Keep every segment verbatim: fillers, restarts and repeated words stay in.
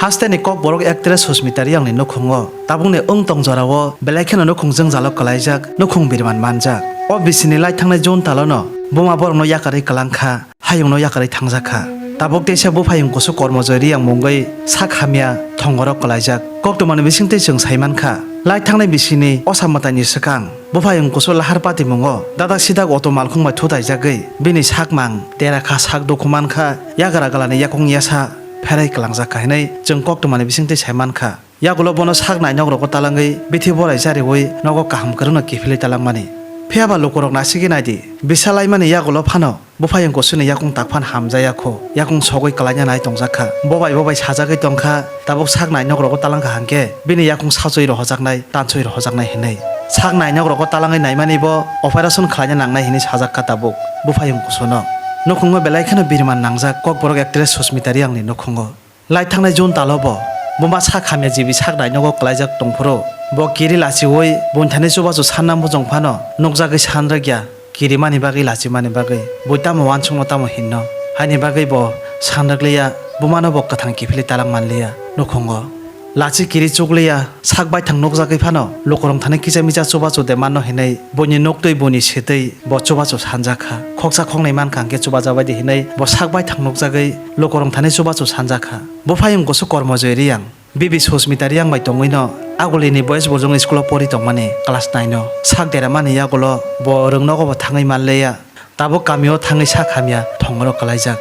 Hasteni Kokborok actress Susmita Reang ni nukhungo tabukni wng tong jorao belai kheno nukhung jwngjalo kwlaijak, nukhung biriman manjak. O bisini lai thangnai June talo no buma borokno yakarwi kwlangkha, hayungno yakarwi thangjakha. Tabuk teisa buphayung kusu Kormojoy Reang mungwi sak hamya thongorok kwlaijak. Koktwmani bisingtwi chwng saimankha, lai thangnai bisini osa mwtaini swkang buphayung kusu lahar patimungo dadak sidak auto malkhung bai thutaijagwi bini sakmang tera kha, sak dukhu mankha, yagra glani yakung yasa pherai kwlangjak kha hinwi chwng koktwmani bisingtwi sai mankha. Yagulo bono sak nainok rogo talangwi bithi borai chariwi nogo kaham kwrwngno kiphilwi talangmani. Phiyaba lukurok nasigwi naidi, bisa laimani yagulo phano buphayung kusuni yakung takphano hamjaya kho, yakung sogwi kwlaina nai tongjakha. Bobai bobai sajagwi tongkha, tabuk sak nainok rogo talangkha hwnkhe bini yakung sachwi rohojaknai, tanswi rohojaknai hinwi. Sak nainok rogo talangwi naimani bo operation khwlaina nangnai hinwi sajakha tabuk buphayung kusuno. Nukhungo belai kheno biriman nangjak Kokborok actress Susmita Reang ni nukhungo. Lai thangnai June talo bo buma sak hamya jibi sak nainogo kwlaijak tongphuru bo kiri lachiui buini thani chubachu sanna muchung phano nukjagwi sanrwkya. Kirimani bagwi lachimani bagwi bui tamo uansukno tamo hinno, haini bagwi bo sanrwkliya, bumano bo kwthang kiphilwi talangmanliya nukhungo. Lachi kiri chukliya, sak baithang nukjagwi phano lukurok thani kisa misa chubachu de manno hinwi buini nuktwi buini sitwi bo chubachu sanjakha. Khoksa khoknwi mankha hwnkhe chubajabaidi hinwi bo sak baithang nukjagwi lukurok thani chubachu sanjakha. Buphayung kusu Kormojoy Reang, bibi Susmita Reang bai tongwino agulini boys bojong school o pori tongmani class nine o. Sak deramani yagulo bo rwngnogo bo thangwi manliya. Tabuk kamio thangwi sak hamya thongorok kwlaijak.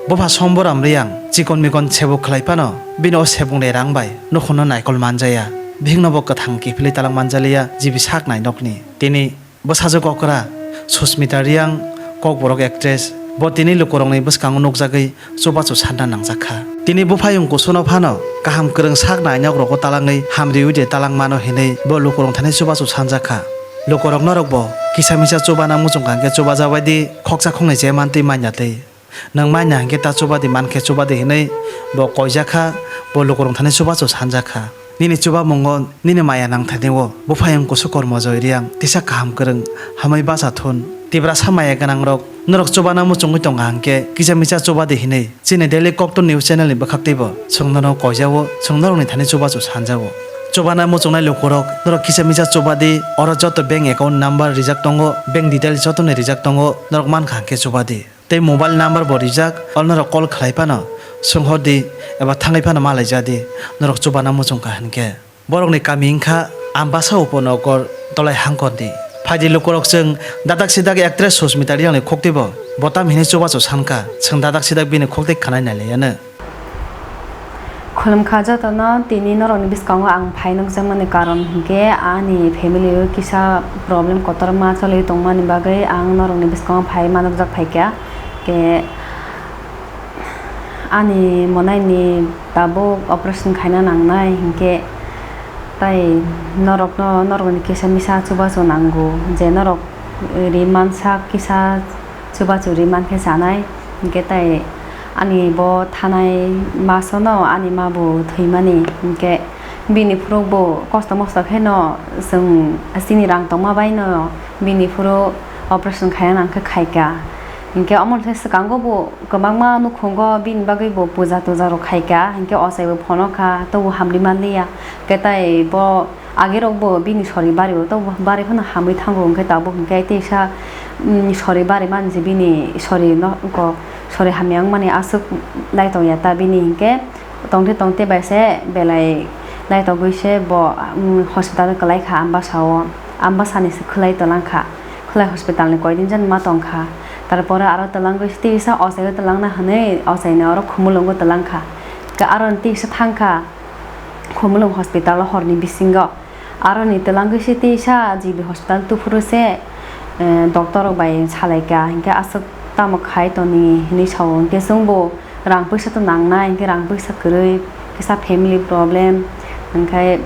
Bupha Somboram Reang chikon mikon sebuk khlai phano bini o sebukni rang bai nukhungno naikol manjaya. Bihikno bo kwthang kiphilwi talang manjaliya jibi sak nainokni. Tini bwsajwk okra Susmita Reang, Kokborok actress, bo tini lukurokni bwskango nukjagwi chubachu sanna nangjakha. Tini buphayung kusuno phano kaham kwrwng sak nainok rogo talangwi hamriwi de talang mano hinwi bo lukurok thani chubachu sanjakha. Lukurok norokbo kisa misa chubana muchungkha hwnkhe chubajabaidi, khoksa khoknwi je mantwi manya twi. Nwng manya hwnkhe ta chubadi mankhe chubadi hinwi bo koijakha, bo lukurok thani chubachu sanjakha. Nini chubamungo nini maya nangthani o buphayung kusu Kormojoy Reang tisa kaham kwrwng hamwi bacha thun. Tiprasa maya gwnangrok norok chubana muchungwi tongkha hwnkhe kisa misa chubadi hinwi chini Daily Koktor News channel ni bwkhaktwibo chwng norok koijao, chwng norokni thani chubachu sanjao. Chubana muchungnai lukurok norok kisa misa chubadi, oro joto bank account number rijak tongo, bank details jotoni rijak tongo, norok mankha hwnkhe chubadi. Tei mobile number bo rijak, oro norok call khlai phano swnghor di eba thangwi phano malai ja di, norok chubana muchung kha hinkhe. Borokni kami wngkha Ambasa Uponogor, Dolai Hangkordi. Phaidi lukurok, chwng dadak sidak actress Susmita Reangni khuktibo botam hinwi chubachu sankha, chwng dadak sidak bini khuktwi khanai nailaiya no. Khulumkha jotono, tini norokni bwskango ang phai nukjakmani karon hinkhe ani family o kisa problem kotorma choli tongmani bagwi ang norokni bwskango phai ma nukjak phaikha. Hinkhe ani monaini tabuk operation khaina nangnai hinkhe tai norokno, norokni kisa misa chubachu nango je norok ri mansa kisa chubachu ri mankhe chanai. Hinkhe tai ani bo thanai masono ani ma bo thwimani, hinkhe bini phuru bo kosto mosto kheno chwng chini rang tongma baino bini phuru operation khaina nangkhe khaikha. Hinkhe omo se swkango bo kwbangma nukhungo bini bagwi bo puja tuja rok khaikha, hinkhe ochai bo phonokha, tobo hamri manliya. Hinkhe tai bo Age rok bo bini sori bari o, to bari phano hamwi thango, hwnkhe tabuk hwnkhe teisa, mm, sori bari mani se bini sori no, ko sori hamya wngmani aswk lai tongya ta bini, hwnkhe tongte tongte bai se belai lai togwi se bo, mm, hospital kwlai kha Ambasa o, Ambasa ni se khwlai twlang kha, khwlai hospital ni koi din jan ma tong kha, tarpore aro twlangwi se teisa ochai o twlangna hwnwi ochai ni oro Khumulwngo twlang kha, hwnkhe aro ni teisa thang kha. Khumulwng hospital o horni bisingo. Aroni twlangwi se teisa G B hospital tuphuru se, eh, doctor rok bai salaikha, hinkhe aswk tamo khai toni hinwi sao, hinkhe chwngbo rang puisa to nangnai, hinkhe rang puisa kwrwi, kisa family problem, hinkhe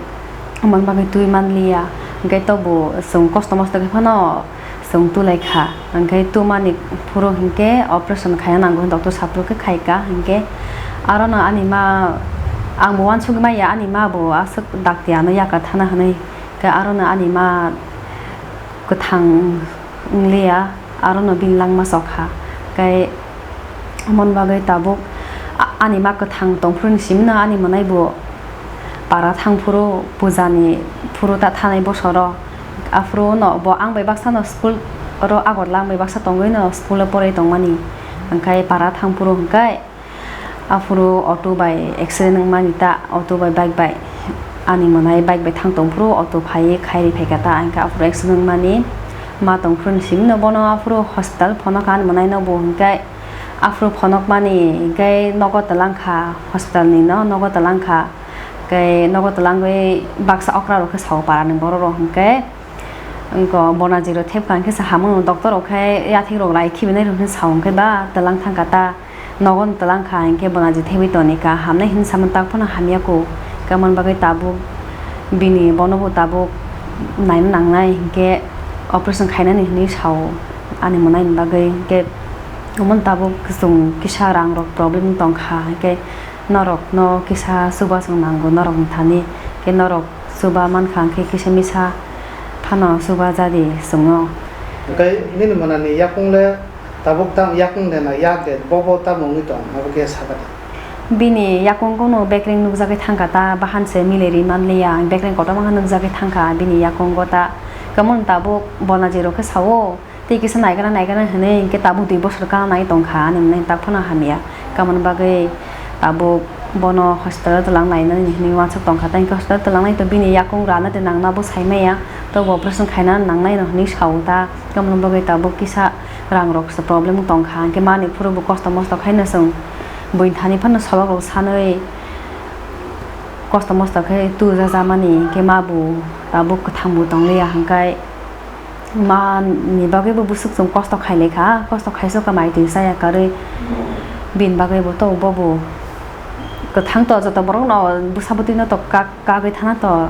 omo bagwi twi manliya, hinkhe tobo chwng kosto mosto khe phano. Chwng tulai kha, hwnkhe tumani phuru hinkhe operation khaina nango hwn doctor saphuru khe khaika, hinkhe arono ani ma, ang bo uansugwi manya ani ma bo aswk dakti ano yakar thana hwnwi, hinkhe arono ani ma kwthang wngliya, arono bini langma chokha, hinkhe. Aboni bagwi tabuk A-, ani ma kwthang tongphuru ni simi no ani mwnai bo para thangphuru puja ni phuru ta thanai bosoro. Aphuru no bo ang bai baksa no school oro Agartala ang bai baksa tongwi no school o porai tongmani. Hwnkhe para thangphuru hwnkhe aphuru auto bai accident wngmani ta, auto bai bike bai ani mwnai bike bai thang tongphuru auto phaiwi khairi phaikha ta, hwnkhe aphuru accident wngmani ma tongphuru ni simi no bono aphuru hospital phono kha ani mwnai no bo hwnkhe. Aphuru phonokmani hwnkhe nogo twlang kha, hospital ni no nogo twlang kha. Hwnkhe nogo twlangwi baksa okra rok khe sao para ni borok rok hwnkhe, wngko bonajik rok thep kha hwnkhe se hamung doctor rok khe yathek rok lai khibinai rok hwnwi sao hwnkhe ba twlang thang kha ta, nogo no twlang kha hwnkhe bonajik thebwi toni kha hamnai hwnwi samani tak phano hamya kho. Hwnkhe aboni bagwi tabuk bini bono bo tabuk naina nangnai hwnkhe operation khainani hwnwi sao ani mwnai ni bagwi hwnkhe. Omo tabuk chwng kisa rang rok problem tong kha, hwnkhe norok no kisa chuba chwng nango norok ni thani, hwnkhe norok chuba man kha, hwnkhe kisa misa phano chuba jadi chwng no. Hwnkhe nini mwnani yakung le tabuk tamo yakung de na yak de, bo bo tamo wngwi tong abo khe sa kha de. Bini yakung kunu bekreng nukjagwi thang kha ta, bahan se miliri man liya, bekreng kotorma khe nukjagwi thang kha bini yakung go ta. Hwnkhe omo tabuk bonajik rok khe sao. Tei kisa naikana naikana hinwi hinkhe tabuk dui bosor kana nai tongkha ani mwnai tak phano hamya. Kamoni bagwi tabuk bono hospital twlang lainani hinwi uansuk tongkha, tei hinkhe hospital twlangnai to bini yakung rana de nangna bo saimaya, tobo operation khaina nangnai no hinwi sao ta. Kamoni bagwi tabuk kisa rang rok se problem tongkha, hinkhe mani phuru bo kosto mosto khaino chwng buini thani phano sobok rok sanwi kosto mosto khe tu jajamani, hinkhe ma bo tabuk kwthang bo tongliya, hinkhe. Ma ni bagwi bo bwswk chwng kosto khailai kha, kosto khaisok kha, mai twi chaya karwi bini bagwi bo to, bo bo kwthang to, joto borok no bwsa bwtwi no to kak, kagwi thana to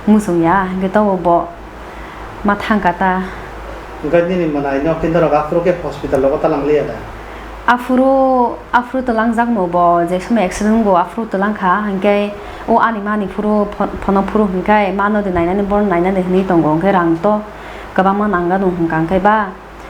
muchung ya, hinkhe to bo ma thang kha ta. Hinkhe nini mwnai no khe norok aphuru khe hospital rogo twlang liya da? Aphuru, aphuru twlangjakno bo, je somoi accident wngo aphuru twlang kha, hinkhe o ani mani phuru pho-, phono phuru hinkhe mano de nainani, bono nainani hinwi tongo, hinkhe rang to kwbangma nangano hwnkha, hinkhe ba,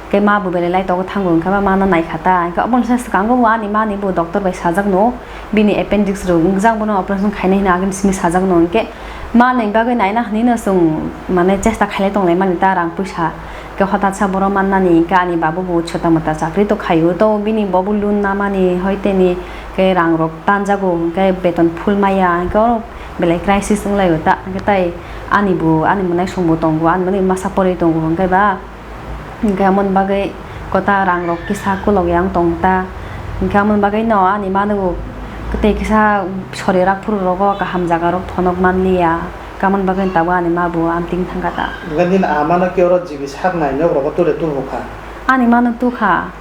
hinkhe ma bo belai lai togo thango, hinkhe ba mano naikha ta, hinkhe oboni sai swkango bo ani mani bo doctor bai sajakno, bini appendix rok wngjak, bono operation khainai hwnwi agini simi sajakno, hinkhe manwi bagwi naina hinwino chwng, mane, chesta khailai tonglaimani ta, rang puisa. Khe hothatsa borok mannani, khe ani babu bo chota mota chakri to khaio, to bini bobo loan namani hoiteni khe rang rok tanjago, hwnkhe beton full maya, hwnkhe oro belai crisis wnglaio ta, hwnkhe tai ani bo, ani mwnaisong bo tongo, ani mwnwi masa porwi tongo, hwnkhe ba, hwnkhe amoni bagwi kota rang rok kisa kolok yang tong ta, hwnkhe amoni bagwi no ani mano bo tei kisa sori rak phuru rogo kaham jaga rok phonok manliya. Kamon bagwi tabuk ani ma bo amtwing thangkha ta. Hwnkhe nini ama no khe oro G B sak nai nok rogo ture tubu kha. Ani ma no tukha.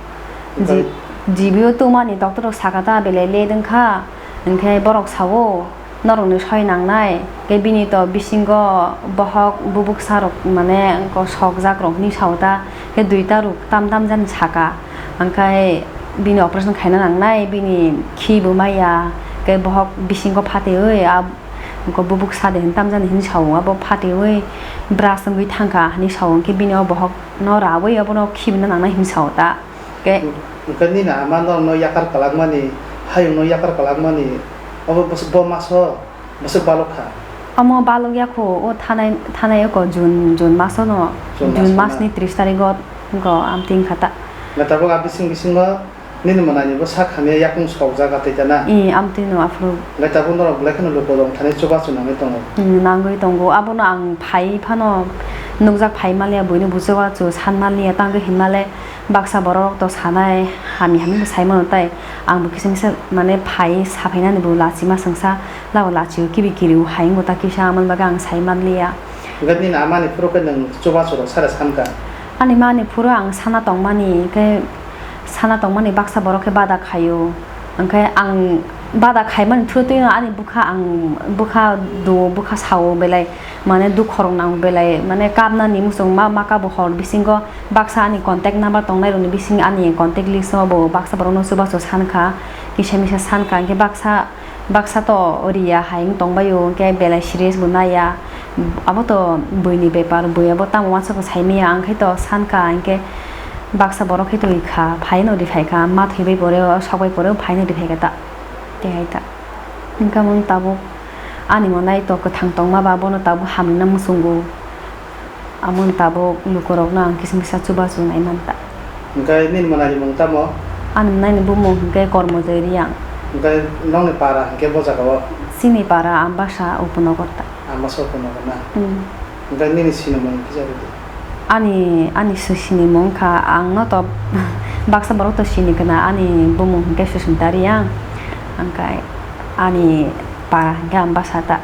Hwnkhe G-, G B o tumani doctor rok sakha ta belai late wngkha. Hwnkhe borok sao norok ni soi nangnai. Khe bini to bisingo bohok bubuksa rok mane wngkha sokjak rok hinwi sao ta. Khe duita rok tam tam jani saka. Hwnkhe bini operation khaina nangnai, bini khi bo maya. Khe bohok bisingo phatwi oi a Wngkha bubuk sa de hinwi tamjani hinwi sao, abo phatwi ui brush wngwi thangkha hinwi sao, hwnkhe bini o bohok no raui abono khibina nangnai hinwi sao ta. Khe Hwnkhe nini ama norokno yakar kwlakmani, hayungno yakar kwlakmani, obo bwswk bo maso bwswk balok kha? Omo balok ya kho, o thanai, thanai oko June, June masono, June June masono. Masni tris tarigo wngkha, amtwi wngkha ta. Hwnkhe tabuk a bising bisingo Nini mwnaini bo sak hamya yakung sokjak atwi ta na? Ee, amtwino aphuru. Hwnkhe tabuk norok belai kheno luku rok thani chubachu nangwi tongo. Hmm, nangwi tongo. Abono ang phai phano nukjak, phai manliya, buino buchubachu san manliya, tangwi hinmale baksa borok to sanai hamya hamya bo sai mano tai. Ang bo kisa misa mane phai saphainani bo lachima swngsa, labo lachio kibi kiriu hai wngbo ta kisa, amoni bagwi ang sai manliya. Hwnkhe nini amani phuru khe nwng chubachu rok sare sanka? Ani mani phuru ang sana tongmani, hwnkhe sana tongmani baksa borok khe bada khaio. Hwnkhe ang bada khaimani through twino ani bwkha, ang bwkha duo, bwkha sao belai, mane dukho rok nango belai, mane kapnani muchungma, ma kabo hor bisingo baksa ani contact number tongnai rokni bising ani contact list o bo baksa borokno chubachu sankha, kisa misa sankha, hwnkhe baksa Baksa to riya hai wng tongbaio, hwnkhe belai serious bo naiya. Abo to buini bepar, bui abo tamo uansukha saimanya, ang khe to sankha, hwnkhe baksa borok khe to rikha, phaino riphaikha, ma thwibai pore, sokbai pore phaino riphaikha ta. Tei hai ta. Hwnkhe amoni tabuk ani mwnai to kwthang tongma ba bono tabuk hamrwina muchungo. Amoni tabuk lukurokno ang kisa misa chubachu naimanta. Hwnkhe nini mwnaini mung tamo? Ani mwnaini bumung hwnkhe Kormojoi Riyang. Hwnkhe nokni para hwnkhe bo jagao? Chini para Ambasa Upanagar ta. Ambasa Upanagar na? Hmm. Hwnkhe nini sinimung kisa rwdi. Ani, ani si-, sinimung wngkha, ang no to baksa borok to sini kana, ani bumung hwnkhe Susmita Riyang, hwnkhe ani para hwnkhe Ambasa ta.